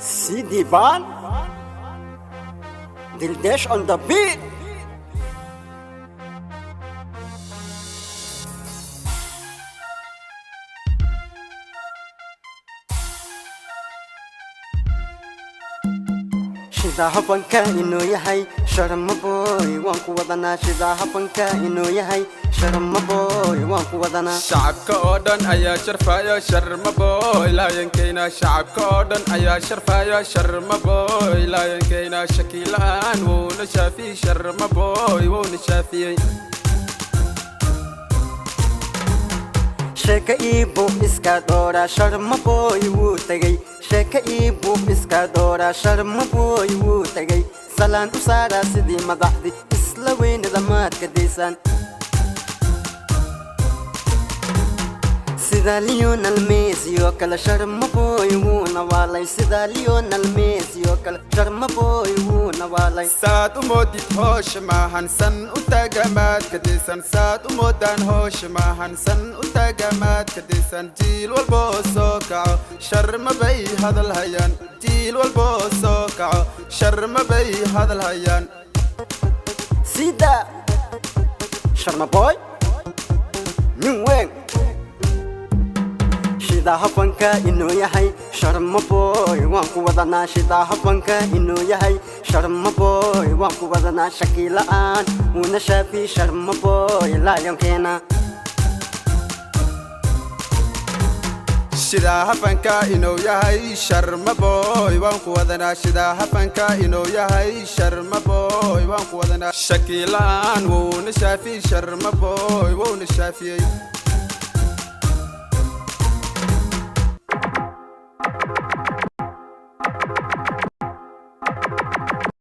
CD Ban Dildesh on the beat. Shidaa habanka inuu yahay Sharma Boy waan ku wadanaa. Shidaa habanka inuu yahay Sharma Boy waan ku wadanaa. Shacabka oo dhan ayaa sharfaya Sharma Boy laayankayna. Shacabka oo dhan ayaa sharfaya Sharma Boy laayankayna. Shakiilaan wuuna shaafiyey, Sharma Boy wuuna shaafiyey. Sheeka ii buuq iska dhoora, Sharma Boy wuu tegey. Sheeka ii buuq iska dhoora, Sharma Boy wuu tegey. Salaan u saaraa sidii madaxdii isla weynada maad ka daysaan. Sida Lionel Messi oo kale Sharma Boy wuuna waalay. Sida Lionel Messi oo kale Sharma Boy wuuna waalay. Saad u moodid hoosha maahan, san u taagamaad ka daysan. Saad u moodaan hoosha maahan, san u taagamaad ka daysan. Jiil walba oo soo kaco Sharma bay hadal hayaan. Jiil walba oo soo kaco Sharma bay hadal hayaan. Sida Sharma Boy nin weyn. Shidaa habanka inuu yahay Sharma Boy waan ku wadanaa. Shidaa habanka inuu yahay Sharma Boy waan ku wadanaa. Shakila'aan wuuna shaafi Sharma Boy laayonkeena. Shidaa hafanka inuu yahay Sharma Boy waan ku wadanaa. Shidaa hafanka inuu yahay Sharma Boy waan ku wadanaa. Shakiilaan wuuna shaafiyey, Sharma Boy wuuna shaafiyey.